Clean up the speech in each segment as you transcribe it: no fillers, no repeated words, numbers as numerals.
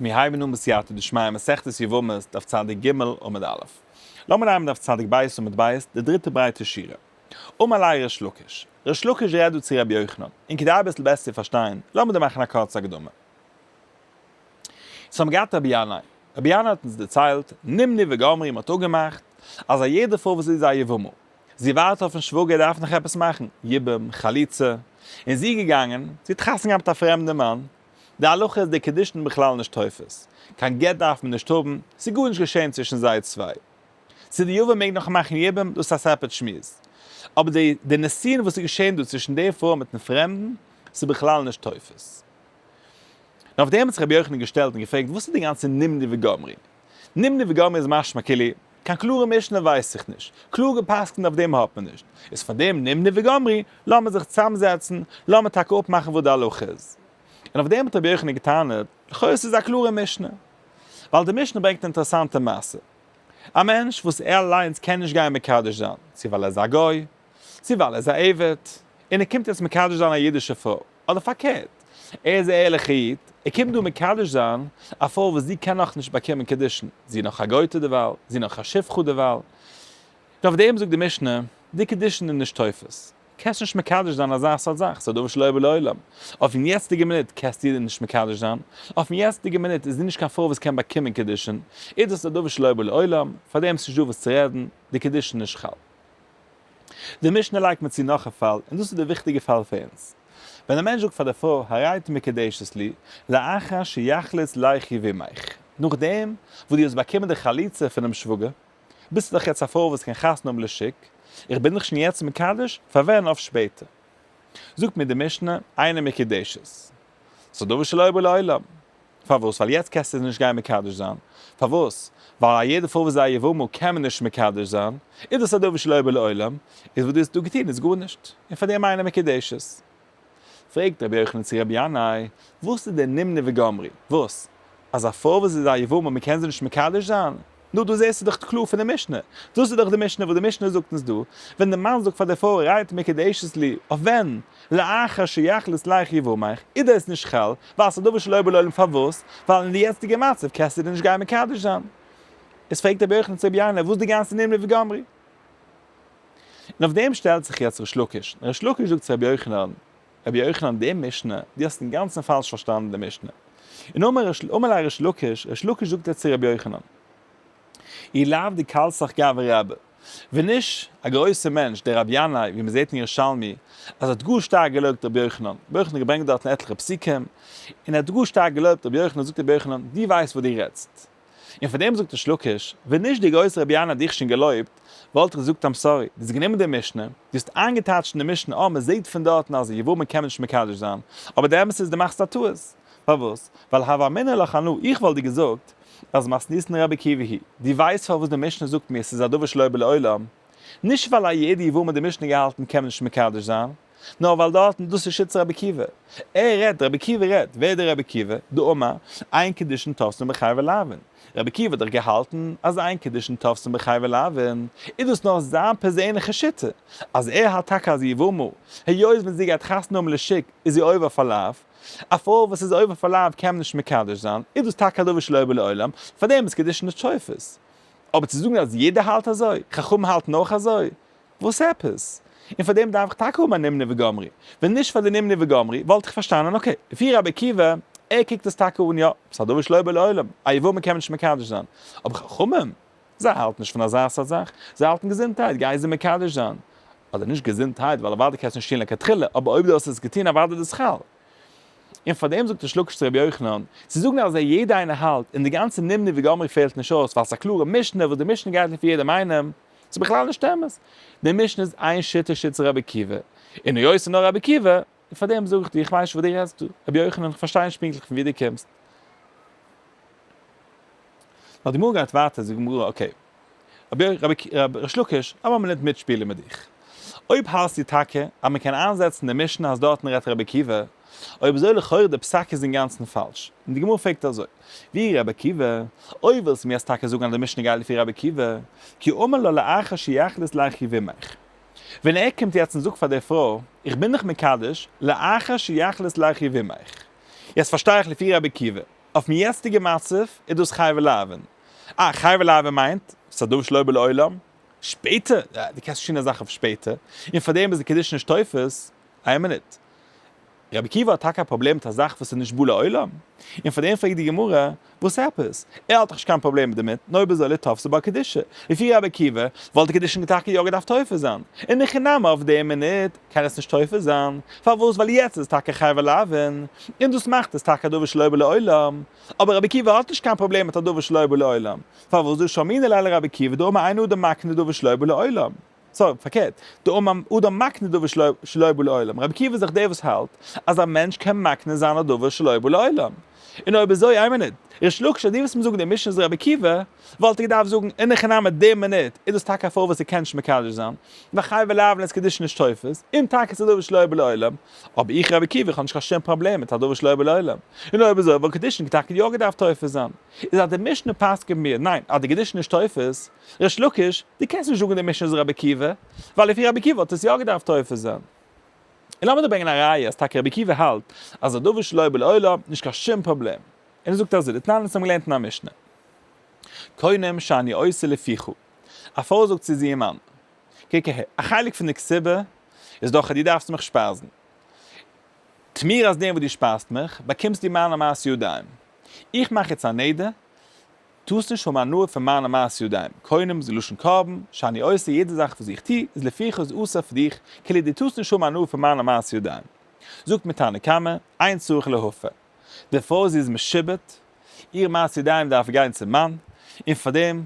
מיר הייבן אן בסייעתא דשמיא מסכת יבמות דף צדיק ג' עמוד א'. לאמיר אנהייבן דף צדיק ב' עמוד ב', די דריטע ברייטע שורה. אמר ליה ריש לקיש. ריש לקיש רעדט דא צו רבי יוחנן, און כדי אביסל בעסער צו פארשטיין, לאמיר דא מאכן א קורצע הקדמה. ס'האבן געהאט רבי ינאי. רבי ינאי האט אונז דערציילט, נמנו וגמרו מ'האט אפגעמאכט, אז א יעדע פרוי וואס איז א יבמה, זי ווארט אויפן שוואגער ער דארף נאך עפעס מאכן, יבום, חליצה, און זי איז געגאנגען, זי האט חתונה געהאט מיט א פרעמדע מאן, די הלכה איז די קידושין בכלל נישט תופס, קיין גט דארף מען נישט האבן, ס'איז גארנישט געשען צווישן זיי צוויי. צו די יבם מעג נאך מאכן יבום, דאס איז א separate שמועס. אבער די די נישואין וואס איז געשען דא צווישן די פרוי מיטן פרעמדן, ס'איז בכלל נישט תופס. און אויף דעם האט זיך רבי יוחנן געשטעלט און געפרעגט וואס איז די גאנצע נמנו וגמרו? נמנו וגמרו איז משמע כאילו, קיין קלארע משנה ווייס איך נישט, קלאר גע'פסק'נט אויף דעם האט מען נישט, איז פאר דעם נמנו וגמרו, לאמיר זיך צוזאמזעצן, לאמיר טאקע אפמאכן וואס די הלכה איז. און אויף דעם האט רבי יוחנן געטענה'ט, לכאורה ס'איז א קלארע משנה. ווייל די משנה ברענגט א אינטערעסאנטע מעשה. א מענטש וואס ער אליינס קען נישט גיין מקדש זיין, צו ווייל ער איז א גוי, צו ווייל ער איז א עבד, און ער קומט יעצט מקדש זיין א אידישע פרוי, אדער פארקערט, ער איז א ערליכע איד, ער קומט דא מקדש זיין א פרוי וואס זי קען נאכנישט באקומען קידושין, זי איז נאך א גוי'טע דערווייל, זי איז נאך א שפחה דערווייל. און אויף דעם זאגט די משנה, די קידושין איז נישט תופס. קענסט נישט מקדש זיין אזא סארט זאך, ס'איז א דבר שלא יבא לעולם. אויפן יעצטיגע מינוט קענסטו איר נישט מקדש זיין, אויפן יעצטיגע מינוט איז זי נישט קיין פרוי וואס קען באקומען קידושין, איז דאס א דבר שלא יבא לעולם, פאר דעם איז נישט דא וואס צו רעדן, די קידושין איז נישט חל. די משנה לייגט מיר צו נאך א פאל, און דאס איז די וויכטיגע פאל פאר אונז. ווען א מענטש זאגט פאר די פרוי הרי את מקודשת לי, לאחר שיחלוץ ליך יבמך, נאכדעם וואס דו האסט באקומען די חליצה פונעם שוואגער, ביסטו דאך יעצט א פרוי וואס קען חתונה האבן לשוק, איך בין דיך שוין יעצט מקדש, פאר ווען אויף שפעטער? זאגט מיר די משנה, אינה מקודשת. ס'איז דבר שלא יבא לעולם. פארוואס? ווייל יעצט קענסטו נישט גיין מקדש זיין. פארוואס? ווייל א יעדע פרוי וואס איז א יבמה קען מען נישט מקדש זיין, איז דאס א דבר שלא יבא לעולם, איז וואס דו האסט דא געטון איז גארנישט, און פאר דעם אינה מקודשת. פרעגט רבי יוחנן צו רבי ינאי, וואס איז דער נמנו וגמרו? וואס? אז א פרוי וואס איז א יבמה מ'קען זי נישט מקדש זיין? נו דא זעסטו דאך קלאר פון די משנה, דאס איז דאך די משנה וואס די משנה זאגט אונז דא, ווען די מאן זאגט פאר די פרוי הרי את מקודשת לי, אויף ווען? לאחר שיחלוץ ליך יבמך, איז דאס נישט חל, ווייל ס'איז דבר שלא יבא לעולם פארוואס? ווייל אין די יעצטיגע מצב קענסטו דיר נישט גיין מקדש זיין. איז פרעגט רבי יוחנן צו רבי ינאי, וואס איז די גאנצע נמנו וגמרו? און אויף דעם שטעלט זיך יעצט ריש לקיש, און ריש לקיש זאגט צו רבי יוחנן, רבי יוחנן די משנה, דו האסט אינגאנצן פאלש פארשטאנען די משנה. און אמר אמר ליה ריש לקיש, ריש לקיש זאגט יעצט צו רבי יוחנן, אי לאו דקל סח גברא רבה, ווען נישט א גרויסער מענטש דער רבי ינאי, ווי מען זעט אין ירושלמי, אז ער האט גאר שטארק געלויבט רבי יוחנן, רבי יוחנן האט געברענגט דארטן עטליכע פסוקים, און ער האט גאר שטארק געלויבט רבי יוחנן, זאגט רבי יוחנן, דו ווייסט וואס דו רעדסט. און פאר דעם זאגט ריש לקיש, ווען נישט דער גרויסער רבי ינאי האט דיך שוין געלויבט, וואלט איך געזאגט I'm sorry, דו האסט גענומען די משנה, דו האסט איינגעטייטשט אין די משנה אה מען זעט פון דארטן אז יבמה קען מען נישט מקדש זיין, אבער די אמת איז דו מאכסט א טעות, פארוואס? ווייל הוה אמינא לך אנא, איך וואלט דיר געזאגט אז מתניתין רבי עקיבא היא, דו ווייסט פארוואס די משנה זאגט מיר ס'איז א דבר שלא יבא לעולם, נישט ווייל א יעדע יבמה די משנה געהאלטן קען מען נישט מקדש זיין, נאר ווייל דארטן דאס איז שיטת רבי עקיבא. ער רעדט, רבי עקיבא רעדט, ווער איז דער רבי עקיבא? דאמר, אין קידושין תופסין בחייבי לאווין. רבי עקיבא האט דאך געהאלטן אז אין קידושין תופסין בחייבי לאווין, איז דאס נאר זיין פערזענליכע שיטה, אז ער האלט טאקע אז יבמה, היות ווען זי גייט חתונה האבן לשוק איז זי עובר אויף א לאו, א פרוי וואס איז עובר אויף א לאו קען מען נישט מקדש זיין, איז דאס טאקע א דבר שלא יבא לעולם, פארדעם איז קידושין נישט תופס. אבער צו זאגן אז יעדער האלט אזוי, חכמים האלטן אויך אזוי, וואס עפעס? און פאר דעם דארף איך טאקע האבן א נמנו וגמרו. ווען נישט פאר די נמנו וגמרו וואלט איך פארשטאנען okay, לפי רבי עקיבא, ער קוקט עס טאקע אן יא, ס'איז א דבר שלא יבא לעולם, א יבמה קען מען נישט מקדש זיין. אבער חכמים? זיי האלטן נישט פון אזא סארט זאך, זיי האלטן געזונטהייט, גיי זיי מקדש זיין. אדער נישט געזונטהייט, ווייל אוודאי קענסטו נישט טון לכתחילה, אבער אויב דו האסט עס געטון אוודאי איז דאס חל. און פאר דעם זאגט ריש לקיש צו רבי יוחנן, צו זאגן אז יעדער איינער האלט, און די גאנצע נמנו וגמרו פעלט נישט אויס, ווייל ס'איז א קלארע משנה וואס די משנה גייט לפי יעדעם איינעם, ס'איז בכלל נישט אמת. די משנה איז איין שיטה שיטת רבי עקיבא, און היות ס'איז נאר רבי עקיבא, און פאר דעם זאג איך דיר, איך ווייס נישט וואס דו רעדסט דא, רבי יוחנן, איך פארשטיי נישט פונקטליך פון וואו דו קומסט. נאר די גמרא גייט ווייטער, זאגט די גמרא, okay, רבי ריש לקיש, לאמיר א מינוט מיטשפילען מיט דיך. אויב האלסטו טאקע אז מ'קען איינזעצן די משנה אז דארטן רעדט רבי עקיבא, אויב אזוי לכאורה די פסק איז אינגאנצן פאלש. און די גמרא פרעגט אזוי, ואי רבי עקיבא, אויב ווילסטו מיר יעצט טאקע זאגן אז די משנה גייט לפי רבי עקיבא, כי אמר לה לאחר שיחלוץ ליך יבמך. ווען ער קומט יעצט און זאגט פאר די פרוי, איך בין דיך מקדש, לאחר שיחלוץ ליך יבמך. יעצט פארשטיי איך לפי רבי עקיבא. אויפן יעצטיגע מצב איז דאס חייבי לאוין. אה, חייבי לאוין מיינט, ס'איז א דבר שלא בא לעולם. שפעטער, דו קענסט נישט טון א זאך אויף שפעטער, און פארדעם איז די קידושין נישט תופס. איין מינוט. רבי עקיבא האט טאקע א פראבלעם מיט א זאך וואס איז נישט בא לעולם, און פאר דעם פרעגט די גמרא, וואס עפעס? ער האט דאך נישט קיין פראבלעם דערמיט, נאר אויב אזוי ליתפסיה בה קידושי. לפי רבי עקיבא וואלט די קידושין טאקע יא געדארפט תופס זיין, אין הכי נמי אויף די מינוט קען עס נישט תופס זיין, פארוואס? ווייל יעצט איז טאקע חייבי לאוין, און דאס מאכט עס טאקע א דבר שלא בא לעולם, אבער רבי עקיבא האט נישט קיין פראבלעם מיט א דבר שלא בא לעולם, פארוואס? דהא שמעינן ליה לרבי עקיבא דאמר אין אדם מקנה דבר שלא בא לעולם. sorry, פארקערט, דאמר אדם מקנה דבר שלא בא לעולם, רבי עקיבא איז דאך דער וואס האלט אז א מענטש קען מקנה זיין א דבר שלא בא לעולם. און אויב אזוי, איין מינוט, ריש לקיש אז דו וועסט מיר זאגן די משנה איז רבי עקיבא, וואלט ער געדארפט זאגן אין הכי נמי די מינוט איז דאס טאקע א פרוי וואס ער קען נישט מקדש זיין, וחייבי לאוין איז קידושין נישט תופס, און טאקע ס'איז א דבר שלא בא לעולם, אבער איך רבי עקיבא איך האב נישט קיין שום פראבלעם מיט א דבר שלא בא לעולם, און אויב אזוי וואלט קידושין טאקע יא געדארפט תופס זיין. איז אז די משנה פסק'נט מיר, ניין, אז די קידושין נישט תופס, ריש לקיש, דו קענסט נישט זאגן די משנה איז רבי עקיבא, ווייל לפי רבי עקיבא האט עס יא געדארפט תופס זיין. און לאמיר דא ברענגען א ראיה אז טאקע רבי עקיבא האלט אז א דבר שלא בא לעולם נישט קיין שום פראבלעם. און ער זאגט אזוי, דתנן אונז האבן געלערנט אין א משנה. קונם שאני עושה לפיך. א פרוי זאגט צו זי מאן, קוק אהער, א חלק פון די כתובה איז דאך אז דו דארפסט מיך שפייזן. תמורת דעם וואס דו שפייזט מיך, באקומסטו מיינע מעשי ידיים. איך מאך יעצט א נדר, טארסט נישט האבן הנאה פון מיינע מעשי ידיים, קונם זה לשון קרבן, שאני עושה יעדע זאך וואס איך טו, איז לפיך איז אסור פאר דיך, כאילו דו טארסט נישט האבן הנאה פון מיינע מעשי ידיים. זאגט מיר תנא קמא, אין צריך להפר. די פרוי זי איז משועבד, איר מעשי ידיים דארף גיין צום מאן, און פאר דעם,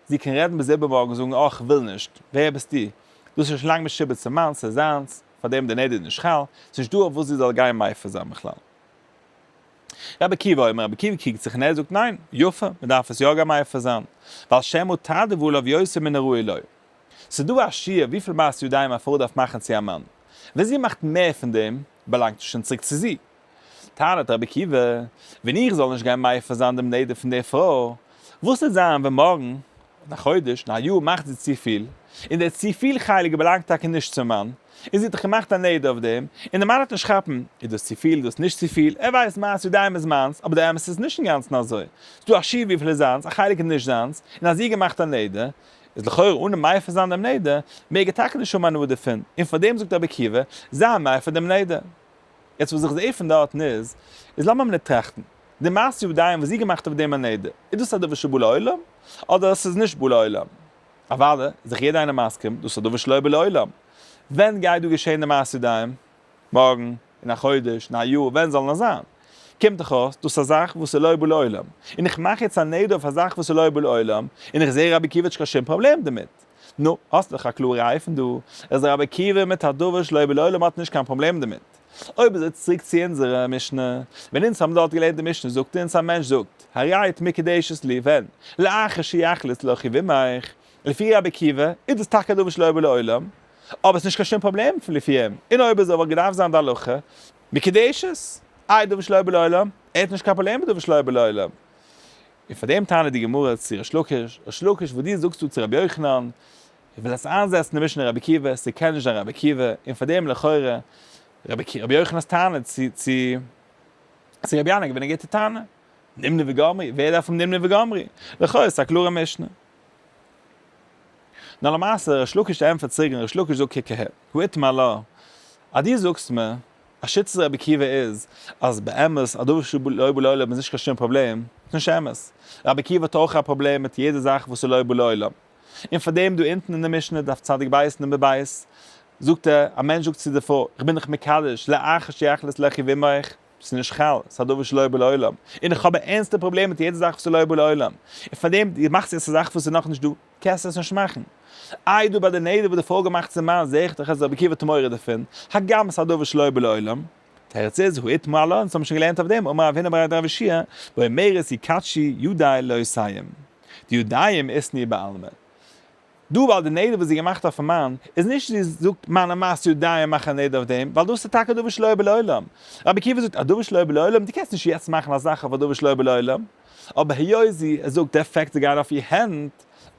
זי קען רעדן ביז איבערמארגן זאגן אה כ'וויל נישט, ווער ביסטו? דאס איז שוין לאנג משועבד צום מאן, ס'איז זיינס, פאר דעם די נדר איז נישט חל, ס'נישט דא אויף וואס זי זאל גיין מפר זיין בכלל. רבי עקיבא אומר, רבי עקיבא קריגט זיך און ער זאגט ניין, יפר, מען דארף עס יא גיין מפר זיין, ווייל שמא תעדיף עליו יותר מן הראוי לו. ס'איז דא א שיעור וויפיל מעשי ידיים א פרוי דארף מאכן צו א מאן. ווען זי מאכט מער פון דעם, באלאנגט עס שוין צוריק צו זי. טענה'ט רבי עקיבא, ווען איך זאל נישט גיין מפר זיין דעם נדר פון דער פרוי, וואס וועט זיין ווען מארגן, אין א חודש, אין א יאר מאכט זי צופיל, און דער צופיל חלק באלאנגט טאקע נישט צום מאן, און זי האט דאך געמאכט א נדר אויף דעם, און דער מאן וועט נישט כאפן, איז דאס צופיל, איז דאס נישט צופיל, ער ווייסט מעשי ידיים איז מיינס, אבער דער אמת איז נישט אינגאנצן אזוי, ס'איז דא א שיעור וויפיל איז זיינס, א חלק איז נישט זיינס, און אז זי האט געמאכט א נדר, איז לכאורה אנעם מפר זיין דעם נדר, מעג ער טאקע נישט האבן הנאה דערפון, און פארדעם זאגט רבי עקיבא, זיי מפר דעם נדר. יעצט וואס איך זעה פון דארטן איז, איז לאמיר מינוט טראכטן, די מעשי ידיים וואס זי געמאכט אויף דעם א נדר, איז דאס א דבר שבא לעולם, אדער עס איז נישט בא לעולם? אוודאי איז זיך יעדער איינער מסכים, דאס איז א דבר שלא בא לעולם. ווען גייט דא געשען די מעשי ידיים? מארגן? אין א חודש? אין א יאר? ווען זאל נאר זיין. קומט דאך אויס, דאס איז א זאך וואס איז לא בא לעולם. און איך מאך יעצט א נדר אויף א זאך וואס איז לא בא לעולם, און איך זעה רבי עקיבא האט נישט קיין שום פראבלעם דערמיט. נו, האסט דאך א קלארע ראי' פון דא, אז רבי עקיבא מיט א דבר שלא בא לעולם האט נישט קיין פראבלעם דערמיט. אויב אזוי צוריק צו אונזערע משנה, ווען אונז האבן דארט געלערנט די משנה זאגט אונז א מענטש זאגט, הרי את מקודשת לי ווען? לאחר שיחלוץ לך יבמך, לפי רבי עקיבא איז דאס טאקע א דבר שלא בא לעולם, אבער עס איז נישט קיין שום פראבלעם פון לפי אים, און אויב אזוי וואלט געדארפט זיין די הלכה, מקודשת, איי דבר שלא בא לעולם, ער האט נישט קיין פראבלעם מיט דבר שלא בא לעולם. און פאר דעם טענה'ט די גמרא צו ריש לקיש, ריש לקיש וואס דו זאגסט דא צו רבי יוחנן, איך וויל עס איינזעצן די משנה רבי עקיבא, ס'קען נישט זיין רבי עקיבא, און פאר דעם לכאורה רבי יוחנן'ס טענה צו צו צו רבי ינאי געווען א גוטע טענה, נימני וגמרי, ווער דארף האבן נימני וגמרי? לכאורה איז עס א קלארע משנה. נאר למעשה ריש לקיש ענטפערט צוריק און ריש לקיש זאגט קוק אהער, הא איתמר עלה, אז דו זאגסט מיר אז שיטת רבי עקיבא איז אז באמת א דבר שלא בא לעולם איז נישט קיין שום פראבלעם, איז נישט אמת. רבי עקיבא האט אויך א פראבלעם מיט יעדע זאך וואס איז לא בא לעולם. און פאר דעם דא אונטן אין די משנה דף צדיק בית נומער בית זאגט ער, א מענטש זאגט צו די פרוי, איך בין דיך מקדש לאחר שיחלוץ לך יבמך, ס'איז נישט חל, ס'איז א דבר שלא בא לעולם. און איך האב א ערנסטע פראבלעם מיט יעדע זאך וואס איז לא בא לעולם. און פאר דעם, דו מאכסט יעצט א זאך וואס איז נאכנישט דא, קענסט עס נישט מאכן. איי דא ביי די נדר וואס די פרוי געמאכט צום מאן זעה איך דאך אז רבי עקיבא האט מורא דערפון, הגם עס איז א דבר שלא בא לעולם. תירוץ איז, הא איתמר עלה, אונז האבן שוין געלערנט אויף דעם, אמר רב הונא בריה דרב יהושע, באומרת יקדשו ידי לעושיהם. דידיים איתנהו בעלמא. דא ווייל די נדר וואס זי געמאכט אויפן מאן, איז נישט זי זאגט מיינע מעשי ידיים מאך א נדר אויף דעם, ווייל דאס איז טאקע דבר שלא בא לעולם. רבי עקיבא זאגט א דבר שלא בא לעולם, דו קענסט נישט יעצט מאכן א זאך אויף א דבר שלא בא לעולם. אבער היות זי זאגט די פעקט זיי גייען אויף איר הענט,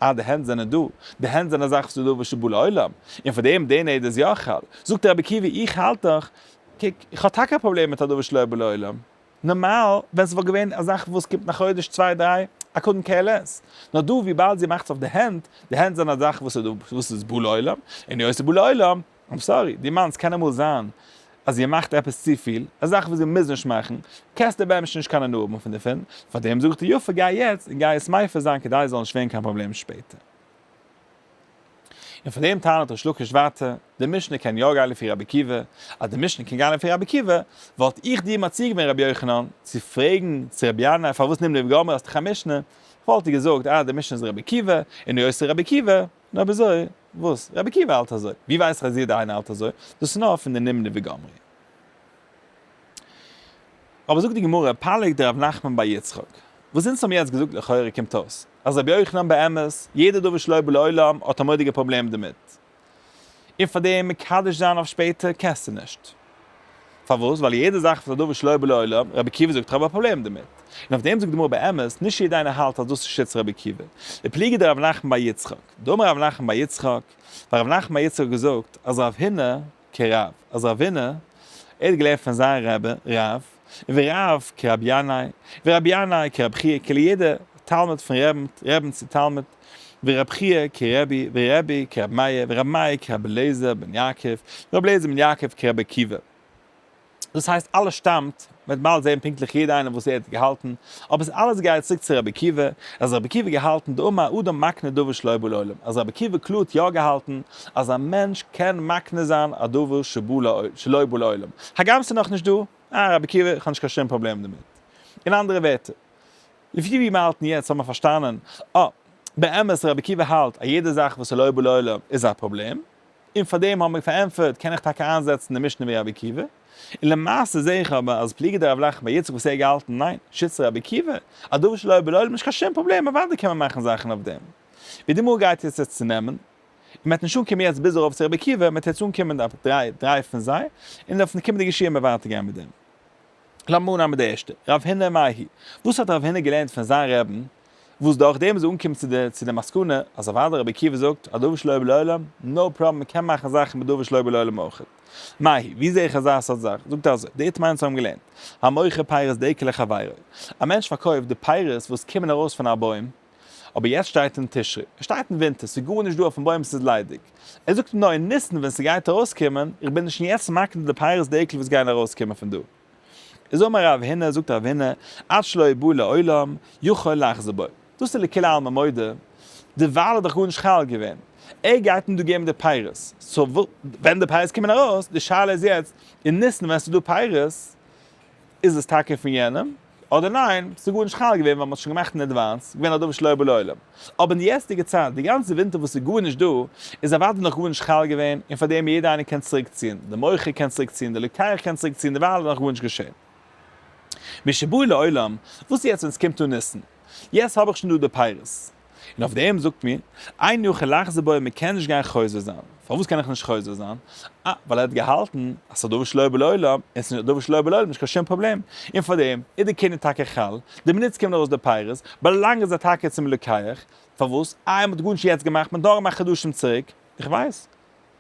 אה די הענט זענען דא, די הענט זענען א זאך וואס איז דבר שבא לעולם, און פאר דעם די נדר איז יא חל. זאגט רבי עקיבא איך האלט דאך, קוק, איך האב טאקע א פראבלעם מיט א דבר שלא בא לעולם. נארמאל ווען ס'וואלט געווען א זאך וואס קומט נאך חודש צוויי דריי, I couldn't care less. נאר דא וויבאלד זי מאכט עס אויף די הענט, די הענט זענען א זאך וואס איז דא, וואס איז בא לעולם, און היות ס'איז בא לעולם, I'm sorry, דו מיינסט קען אמאל זיין אז איר מאכט עפעס צופיל, א זאך וואס איר מוז נישט מאכן, קענסטו באמת נישט קיין הנאה האבן פון דערפון, פארדעם זאג איך דיר יפה גיי יעצט און גיי עס מפר זיין כדי עס זאל נישט ווערן קיין פראבלעם שפעטער. און פאר דעם טענה'ט ריש לקיש ווייטער, די משנה קען יא גיין לפי רבי עקיבא, אז די משנה קען גיין לפי רבי עקיבא, וואלט איך דיר מציע געווען רבי יוחנן, צו פרעגן צו רבי ינאי פארוואס נמנו וגמרי האסט דאך א משנה, וואלט איך געזאגט אה די משנה איז רבי עקיבא, און היות ס'איז רבי עקיבא, נו אויב אזוי, וואס? רבי עקיבא האלט אזוי, ווי ווייס איך אז יעדער איינער האלט אזוי? דאס איז נאר פון די נמנו וגמרי. אבער זאגט די גמרא, פליג דרב נחמן בר יצחק, וואס אונז האבן יעצט געזאגט לכאורה קומט אויס, אז רבי יוחנן באמת, יעדע דבר שלא בא לעולם האט א מורא'דיגע פראבלעם דערמיט, און פאר דעם מקדש זיין אויף שפעטער קענסטו נישט. פארוואס? ווייל יעדע זאך וואס איז א דבר שלא בא לעולם, רבי עקיבא זאגט איך האב א פראבלעם דערמיט. און אויף דעם זאגט די גמרא באמת, נישט יעדע איינער האלט אז דאס איז שיטת רבי עקיבא. ופליגא דרב נחמן בר יצחק, דאמר רב נחמן בר יצחק, ווייל רב נחמן בר יצחק האט געזאגט אז רב הונא כרב, אז רב הונא, ער האט געלערנט פון זיין רבי רב, און ורב כרבי ינאי, ורבי ינאי כרבי חייא, כאילו יעדע תלמיד פון רעבן, רעבן צו תלמיד, ורבי חייא כרבי, ורבי כרבי מאיר, ורבי מאיר כרבי אליעזר בן יעקב, ורבי אליעזר בן יעקב כרבי עקיבא. דאס הייסט אלעס שטאמט, מ'וועט באלד זען פונקטליך יעדע איינער וואס ער האט געהאלטן, אבער עס אלעס גייט צוריק צו רבי עקיבא, אז רבי עקיבא געהאלטן דאמר אדם מקנה דבר שלא בא לעולם, אז רבי עקיבא קלאר האט יא געהאלטן אז א מענטש קען מקנה זיין א דבר שלא בא לעולם, הגם ס'איז נאכנישט דא, אה רבי עקיבא איך האב נישט קיין שום פראבלעם דערמיט. אין אנדערע ווערטער, לפי ווי מיר האלטן יעצט האט מען פארשטאנען, אה, באמת רבי עקיבא האלט אז יעדע זאך וואס איז לא בא לעולם איז א פראבלעם, און פאר דעם האבן מיר פארענטפערט קען איך טאקע איינזעצן די משנה ווי רבי עקיבא, און למעשה זעה איך אבער אז פליגא דרב נחמן בר יצחק וואס ער האט געהאלטן ניין, שיטת רבי עקיבא, א דבר שלא בא לעולם נישט קיין שום פראבלעם אוודאי קען מען מאכן זאכן אויף דעם. ווי די גמרא גייט יעצט עס צונעמען, און מען וועט נישט אנקומען יעצט ביז ארויף צו רבי עקיבא, מען וועט יעצט אנקומען אויף דריי פון זיי, און אויפן קומענדיגע שיעור וועט מען ווייטער גיין מיט דעם. לאמיר אנהייבן מיט די ערשטע, רב הונא מאי היא? וואס האט רב הונא געלערנט פון זיין רעבן, וואס דורך דעם איז ער אנגעקומען צו די צו די מסקנא אז אוודאי רבי עקיבא זאגט א דבר שלא בא לעולם, no problem מען קען מאכן זאכן מיט דבר שלא בא לעולם אויך. מאי היא? ווי זע איך אזא סארט זאך? זאגט ער אזוי, דאיתמר אונז האבן געלערנט, המוכר פירות דקל לחבירו, א מענטש פארקויפט די פירות וואס קומען ארויס פון א בוים, אבער יעצט שטייט אין תשרי, עס שטייט אין ווינטער, ס'איז גארנישט דא אויפן בוים, ס'איז ליידיג. ער זאגט אים נאר אין ניסן ווען ס'גייט ארויסקומען, איך בין נישט יעצט מקנה די פירות דקל וואס גייען ארויסקומען פון דא. איז אמר רב הונא, זאגט רב הונא, עד שלא יבא לעולם, יכול לחזור בו. דאס איז לכולי עלמא מודה, דערווייל איז דאך גארנישט חל געווען. ער גייט אים דא געבן די פירות. so ווען די פירות קומען ארויס, די שאלה איז יעצט, אין ניסן ווען ס'איז דא פירות, איז עס טאקע פון יענעם, אדער ניין, ס'איז גארנישט חל געווען ווייל מ'האט שוין געמאכט אין advance, געווען א דבר שלא בא לעולם. אבער אין די יעצטיגע צייט, די גאנצע ווינטער וואס איז גארנישט דא, איז אוודאי נאך גארנישט חל געווען, און פאר דעם יעדער איינער קען צוריק ציען, די מוכר קען צוריק ציען, די לוקח קען צוריק ציען, דערווייל איז נאך גארנישט געשען. משבא לעולם, וואס איז יעצט ווען ס'קומט אן ניסן? יעצט האב איך שוין דא די פירות. און אויף דעם זאגט מיר, אין יכול לחזור בו, מען קען נישט גיין חוזר זיין. פארוואס קען איך נישט חוזר זיין? אה, ווייל ער האט געהאלטן אז ס'איז א דבר שלא בא לעולם, און ס'איז א דבר שלא בא לעולם נישט קיין שום פראבלעם. און פאר דעם איז די קנין טאקע חל, די מינוט ס'קומען ארויס די פירות, באלאנגען זיי טאקע צום לוקח. פארוואס? אה, מ'האט גארנישט יעצט געמאכט, מ'האט נאר געמאכט חדשים צוריק. איך ווייס.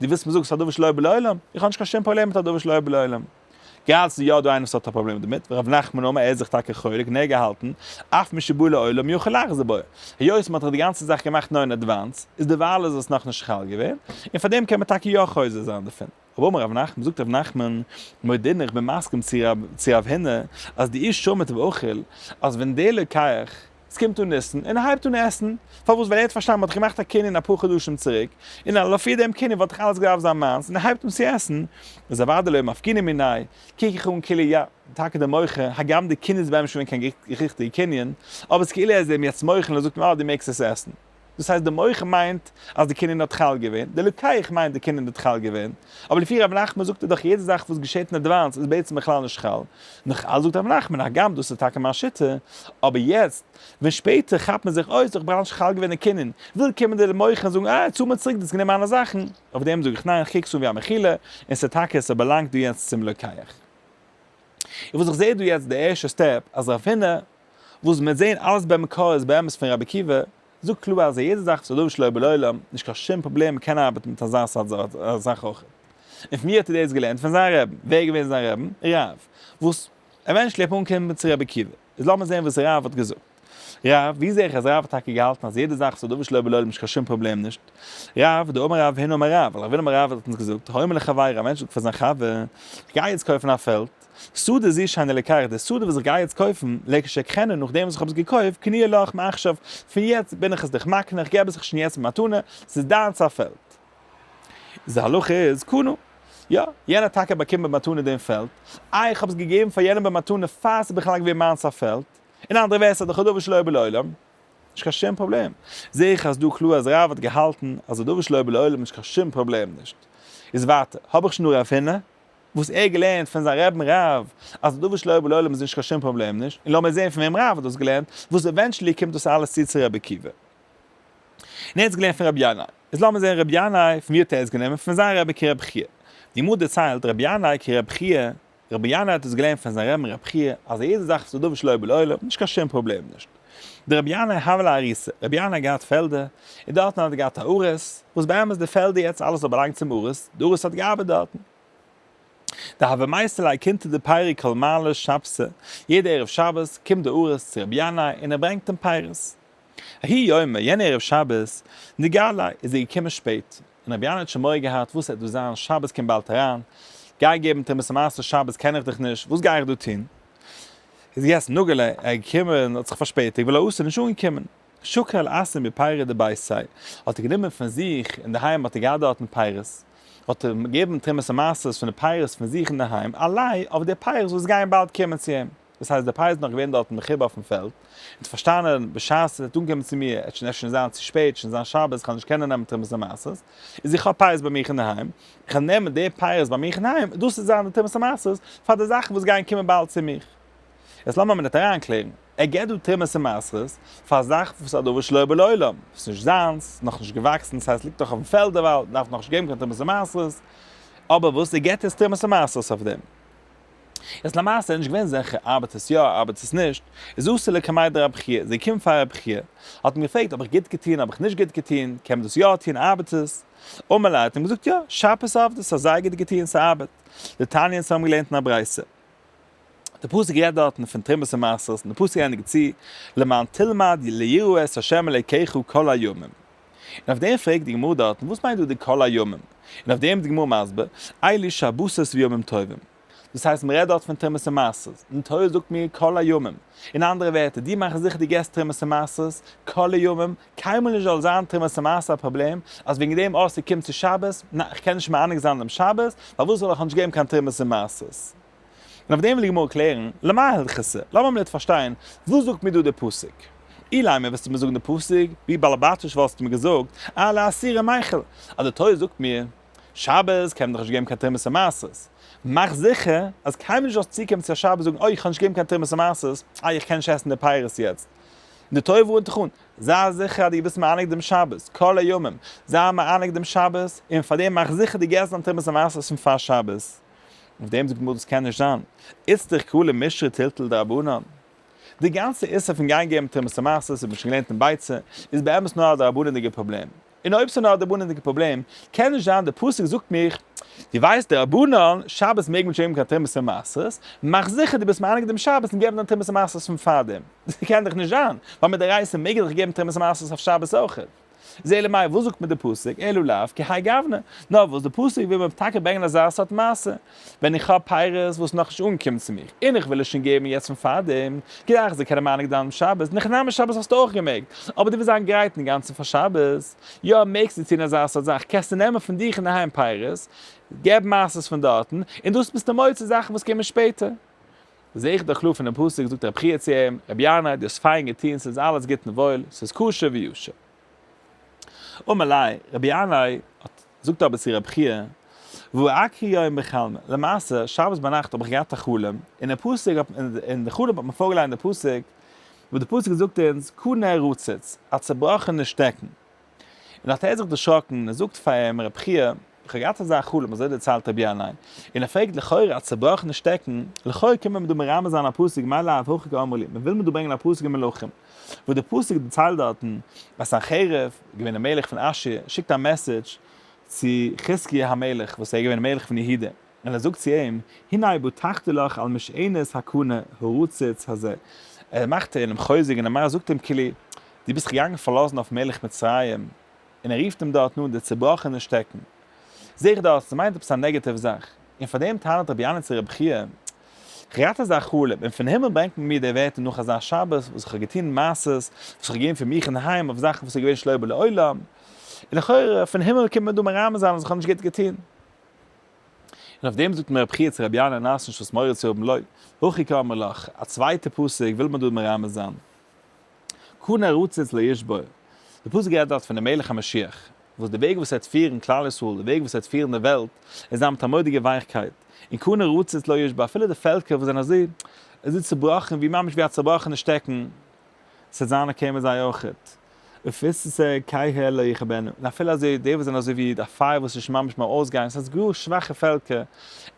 דו ווילסט מיר זאגן ס'איז א דבר שלא בא לעולם? איך האב נישט קיין שום פראבלעם מיט א דבר שלא בא לעולם. גראדע ס'איז יא דא איינער וואס האט א פראבלעם דערמיט, ר' נחמן אמר ער איז זיך טאקע חולק און ער האט געהאלטן, אף משבא לעולם יכול לחזור בו. היות מ'האט דאך די גאנצע זאך געמאכט נאר אין advance, איז דערווייל איז עס נאכנישט חל געווען, און פארדעם קען מען טאקע יא חוזר זיין דערפון. אבער אמר ר' נחמן, זאגט ר' נחמן, מודינא איך בין מסכים צו רב הונא, אז דאי שמיט ואכיל, אז ווען דער לוקח, ס'קומט אן ניסן און ער הייבט אן עסן, פארוואס? ווייל ער האט פארשטאנען מ'האט דאך געמאכט א קנין אפאר חדשים צוריק, און על לפי דעם קנין וואלט דאך אלעס געדארפט זיין מיינס, און ער הייבט אן צו עסן, איז אוודאי לא מפקינן מיניה, קוק איך אן כאילו יא, טאקע דער מוכר, הגם די קנין איז באמת נישט געווען קיין ריכטיגע קנין, אבער ס'כאילו ער איז אים יעצט מוחל און ער זאגט אים אה דו מעגסט עס עסן. דאס הייסט די מוכר מיינט אז די קנין האט חל געווען, די לוקח מיינט די קנין האט חל געווען, אבער לפי ר' נחמן זאגט ער דאך יעדע זאך וואס געשעט אין advance איז בעצם בכלל נישט חל, נאך אלץ זאגט ר' נחמן הגם דאס איז טאקע מיין שיטה, אבער יעצט ווען שפעטער כאפט מען זיך אוי איז דאך בכלל נישט חל געווען די קנין, וויל קומען די מוכר און זאגן אה צאל מיר צוריק דו האסט גענומען מיינע זאכן, אויף דעם זאג איך ניין איך קוק עס אן ווי א מחילה, און ס'איז טאקע ס'באלאנגט דא יעצט צום לוקח. און וואס איך זעה דא יעצט די ערשטע step אז רב הונא וואס מיר זעהן אלעס במקור איז באמת פון רבי עקיבא, זאגט קלאר אז יעדע זאך וואס איז דבר שלא בעולם, נישט קיין שום פראבלעם מען קען ארבעטן מיט אזא סארט זאך אויך. און פון ווי האט ער דאס געלערנט? פון זיין רעבן. ווער איז געווען זיין רעבן? רב. וואס? Eventually האט מען אנגעקומען צו רבי עקיבא. איז לאמיר זען וואס רב האט געזאגט. רב, ווי זע איך אז רב האט טאקע געהאלטן אז יעדע זאך וואס איז דבר שלא בעולם נישט קיין שום פראבלעם נישט? רב, דאמר רב הונא אמר רב, ווייל רב הונא אמר רב האט אונז געזאגט, האומר לחבירו, א מענטש זאגט פאר זיין חבר, איך גיי יעצט קויפן א פעלד, שדה זו שאני לוקח, די שדה וואס איך גיי יעצט קויפן, לכשאקחנה, נאכדעם וואס איך האב עס געקויפט, קנויה לך מעכשיו, פון יעצט בין איך עס דיך מקנה, איך געב עס דיך שוין יעצט במתנה, ס'איז דיינס א פעלד. איז די הלכה איז קנה. יא, יענער האט טאקע באקומען במתנה דעם פעלד, איי איך האב עס געגעבן פאר יענעם במתנה פאר ס'איז בכלל געווען מיינס א פעלד, אין אנדערע ווערטער דאך א דבר שלא בעולם, נישט קיין שום פראבלעם. זע איך אז דא קלאר אז רב האט געהאלטן אז א דבר שלא בעולם נישט קיין שום פראבלעם נישט. איז ווייטער, האב איך שוין דא רב הונא, וואס ער געלערנט פון זיין רעבן רב אז א דבר שלא בעולם איז נישט קיין שום פראבלעם נישט, און לאמיר זען פון וועם רב האט דאס געלערנט, וואס eventually קומט דאס אלעס צו צו רבי עקיבא. און ער האט עס געלערנט פון רבי ינאי. איז לאמיר זען רבי ינאי, פון ווי האט ער עס גענומען? פון זיין רבי כרבי חייא. די גמרא דערציילט, רבי ינאי כרבי חייא, רבי ינאי האט עס געלערנט פון זיין רעבן רבי חייא, אז א יעדע זאך וואס איז דבר שלא בעולם, נישט קיין שום פראבלעם נישט. דרבי ינאי הוה ליה אריסא, רבי ינאי האט געהאט פעלדער, און דארטן האט ער געהאט א אריס, וואס באמת די פעלדער יעצט אלעס האט באלאנגט צום אריס, די אריס האט געארבעט דארטן. דהוה מייתי ליה כינתא דפירי כל מעלי שבתא, יעדע ערב שבת קומט די אריס צו רבי ינאי און ער ברענגט אים פירות. ההוא יומא, יענע ערב שבת, נגר ליה, איז ער געקומען שפעט, און רבי ינאי האט שוין מורא געהאט וואס עט דא זיין, שבת קומט באלד אריין, גיי געבן תרומת ומעשר שבת קען איך דיך נישט, וואס גיי איך דא טון? איז יעצט נגר ליה, ער איז געקומען, האט זיך פארשפעטיגט, ולא אתא, נישט אנגעקומען. שקל אסא מפירי דביתיה, האט ער גענומען פון זיך אינדערהיים האט ער געהאט דארטן פירות, האט ער געגעבן תרומת ומעשרות פון די פירות פון זיך אינדערהיים, עליה אויף די פירות וואס גייען באלד קומען צו אים. דאס הייסט די פירות איז נאך געווען דארטן מחובר אויפן פעלד, און האט פארשטאנען בשעת עס וועט אנקומען צו מיר, עט שוין אפשר זיין צו שפעט, שוין זיין שבת, איך וועל נישט קענען נעמען תרומת ומעשרות, איז איך האב פירות ביי מיך אינדערהיים, איך וועל נעמען די פירות ביי מיך אינדערהיים, דאס וועט זיין די תרומת ומעשרות פאר די זאכן וואס גייען קומען באלד צו מיך. יעצט לאמיר א מינוט אריינקלערן, ער געבט דא תרומת ומעשרות פאר א זאך וואס איז א דבר שלא בעולם, ס'איז נישט זיינס, נאכנישט געוואקסן, ס'הייסט ליגט נאך אויפן פעלד דערווייל, דארף נאכנישט געבן קיין תרומת ומעשרות, אבער וואס, ער געבט יעצט תרומת ומעשרות אויף דעם. איז למעשה נישט געווען זיכער ארבעט עס יא ארבעט עס נישט, איז אתא לקמיה דרבי חייא, זי קומט פאר רבי חייא, האט אים געפרעגט האב איך גוט געטון האב איך נישט גוט געטון, קען מען דאס יא טון ארבעט עס, אמר ליה האט אים געזאגט יא, שפיר עבדת האסט זייער גוט געטון ס'ארבעט, דתניא אונז האבן געלערנט אין א ברייתא, די פסוק רעדט דארטן פון תרומות און מעשרות און די פסוק ענדיגט צו למען תלמד ליראה את ה' אלוקיך כל הימים, און אויף דעם פרעגט די גמרא דארטן וואס מיינט דא די כל הימים, און אויף דעם איז די גמרא מסביר, אלו שבתות וימים טובים, דאס הייסט מען רעדט דארט פון תרומות און מעשרות, און תורה זאגט מיר כל הימים, אין אנדערע ווערטער דו מאך זיכער דו געסט תרומות און מעשרות כל הימים, קיינמאל נישט זאל זיין תרומת ומעשר א פראבלעם, אז וועגן דעם אה ס'קומט צו שבת, ניין איך קען נישט מענג זיין דעם שבת, פארוואס זאל איך נישט געבן קיין תרומות און מעשרות? און אויף דעם וויל די גמרא קלערן, למאי הלכתא, לאמיר מינוט פארשטיין, וואס זאגט מיר דא דער פסוק? אילימא וועסטו מיר זאגן די פסוק, ווי באלעבאטיש וואלסטו מיר געזאגט, אה לאסורי מיכל, אז די תורה זאגט מיר, שבת קען מען דאך נישט געבן קיין תרומות און מעשרות, מאך זיכער אז קיינמאל נישט זאלסט צוקומען צו א שבת זאגן אוי איך האב נישט געגעבן קיין תרומות און מעשרות, איי איך קען נישט עסן די פירות יעצט. און די תורה ווארנט דיך אן, זיי זיכער אז דו ביסט מענג דעם שבת, כל הימים, זיי מענג דעם שבת, און פאר דעם מאך זיכער דו געסט דיין תרומות און מעשרות פון פאר שבת. אויף דעם זאגט די גמרא דאס קען נישט זיין, איצטריך קרא למישרי טלטול דרבנן. די גאנצע איסור פון גיין געבן תרומות און מעשרות, האט מען שוין געלערנט אין ביצה, איז באמת נאר א דרבנן'דיגע פראבלעם. און אויב ס'איז נאר א דרבנן'דיגע פראבלעם, קען נישט זיין די פסוק זאגט מיך, דו ווייסט די רבנן, שבת מעג מען נישט געבן קיין תרומות און מעשרות, מאך זיכער דו ביסט מענג דעם שבת און געב דיין תרומות און מעשרות פון פארדעם. דאס קען דאך נישט זיין, ווייל מדאורייתא מעג איך דאך געבן תרומות און מעשרות אויף שבת אויכעט. איז אלא מאי, וואס זאגט מיר די פסוק, אלא לאו כהאי גוונא, נאר וואס די פסוק וויל מיר טאקע ברענגען אזא סארט מעשה, ווען איך האב פירות וואס נאכנישט אנגעקומען צו מיך, און איך וויל עס שוין געבן יעצט פון פארדעם, כדי איך זאל קענען מענג זיין דעם שבת, נכנע משבת האסטו אויך געמעגט, אבער דו ווילסט זיין גרייט אינגאנצן פאר שבת, יא מעגסטו טון אזא סארט זאך, קענסטו נעמען פון דיך אינדערהיים פירות, געב מעשרות פון דארטן, און דאס ביסטו מוציא זאכן וואס קומען שפעטער. זעה איך דאך קלאר פונעם פסוק, זאגט רבי חייא צו אים, רבי ינאי, דו האסט פיין געטון, ס'איז אלעס גוט און וואויל, ס'איז כשר וישר. אמר ליה, רבי ינאי האט זאגט אבער צו רבי חייא, והא אקרי יום בחלמא, למעשה, שבת ביינאכט האב איך געהאט א חלום, און דער פסוק האט, אין די חלום האט מען פארגעליינט די פסוק, וואס די פסוק זאגט אונז, קנה רצוץ, א צעבראכענע שטעקן. און האט ער זיך דערשראקן און ער זאגט פאר אים, רבי חייא, איך האב געהאט אזא חלום, אזוי דערציילט רבי ינאי, און ער פרעגט לכאורה א צעבראכענע שטעקן, לכאורה קומט מען דא מרמז זיין א פסוק מאי לאו הכי קאמר לי, מען וויל מיר דא ברענגען א פסוק אין מלכים, וואס די פסוק דערציילט דארטן אז סנחריב, געווען דער מלך פון אשור, שיקט א message צו חזקיה המלך וואס ער איז געווען מלך פון יהודה. און ער זאגט צו אים, הנה בטחתי לך על משענת הקנה הרצוץ הזה. ער מאכט אים חוזק און ער זאגט אים כאילו, דו ביסט זיך געגאנגען פארלאזן אויף מלך מצרים, און ער רופט אים דארט אן די צעבראכענע שטעקן. זעה איך דארט, ס'מיינט עפעס א negative זאך. און פאר דעם טענה'ט רבי ינאי צו רבי חייא, כ'האב געהאט אזא חלום, און פון הימל ברענגט מען מיר די ווערטער נאך אזא שבת וואס איך האב געטון מעשות, וואס איך האב געגעבן פון מיך אינדערהיים אויף זאכן וואס איז געווען שלא בעולם, און לכאורה פון הימל קומט מען דא מרמז זיין אז איך האב נישט גוט געטון. און אויף דעם זאגט מיר רבי חייא צו רבי ינאי, נאס נישט וואס מורא צו האבן, לא הכי קאמר לך, א צווייטע פסוק וויל מען דא מרמז זיין. קנה רצוץ לא ישבור. די פסוק רעדט דארט פון די מלך המשיח, וואס די וועג וואס ער וועט פירן כלל ישראל, די וועג וואס ער וועט פירן די וועלט, איז זיין מיט א מורא'דיגע ווייכקייט, און קנה רצוץ לא ישבור, אפילו די פעלקער וואס זענען אזוי אזוי צובראכן ווי ממש ווי א צובראכענע שטעקן, ס'וועט זיין okay מיט זיי אויכעט. ופצצה כהה לא יכבנו, און אפילו אזוי די וואס זענען אזוי ווי א פייער וואס איז שוין ממש ביים אויסגיין, ס'הייסט גאר שוואכע פעלקער, ער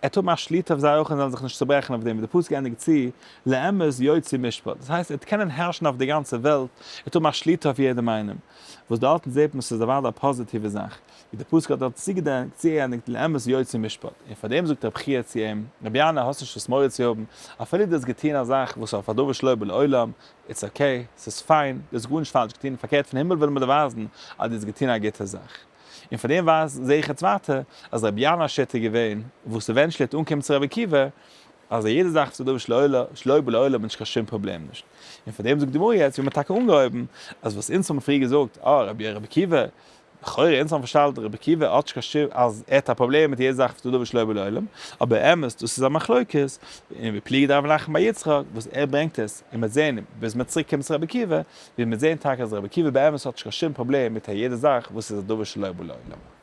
וועט האבן א שליטה אויף זיי אויך און זיי זאלן זיך נישט צוברעכן אויף דעם, ווי די פסוק ענדיגט צו, לאמת יוציא משפט, דאס הייסט ער וועט קענען הערשן אויף די גאנצע וועלט, ער וועט האבן א שליטה אויף יעדעם איינעם, וואס דארטן זעט מען ס'איז אוודאי א פאזיטיווע זאך, ווי די פסוק האט דארט צוגעענדיגט לאמת יוציא משפט, און פאר דעם זאגט רבי חייא צו אים, רבי ינאי האסט נישט וואס מורא צו האבן, אפילו דו האסט געטון א זאך וואס אויף א דבר שלא בעולם, it's okay, ס'איז פיין, דו האסט גארנישט פאלש געטון, פארקערט פון הימל וויל מען דיר ווייזן אז דו האסט געטון א גוטע זאך. און פאר דעם ווייז זעה איך יעצט ווייטער אז רבי ינאי'ס שיטה איז געווען, וואס eventually האט אנגעקומען צו רבי עקיבא, אז א יעדע זאך וואס איז דבר שלא בעולם איז נישט קיין שום פראבלעם נישט. און פאר דעם זאגט די גמרא יעצט ווי מ'האט טאקע אנגעהויבן, אז וואס אונז האבן פריער געזאגט, אה, רבי עקיבא, לכאורה אונז האבן פארשטאנען רבי עקיבא האט נישט קיין שום אז ער האט א פראבלעם מיט יעדע זאך וואס איז דבר שלא בעולם, אבער אמת דאס איז א מחלוקת, און ופליגא דרב נחמן בר יצחק וואס ער ברענגט עס, און מ'וועט זען ביז מ'וועט צוריק קומען צו רבי עקיבא, ווי מ'וועט זען טאקע אז רבי עקיבא באמת האט נישט קיין שום פראבלעם מיט א יעדע זאך וואס איז א דבר שלא בעולם.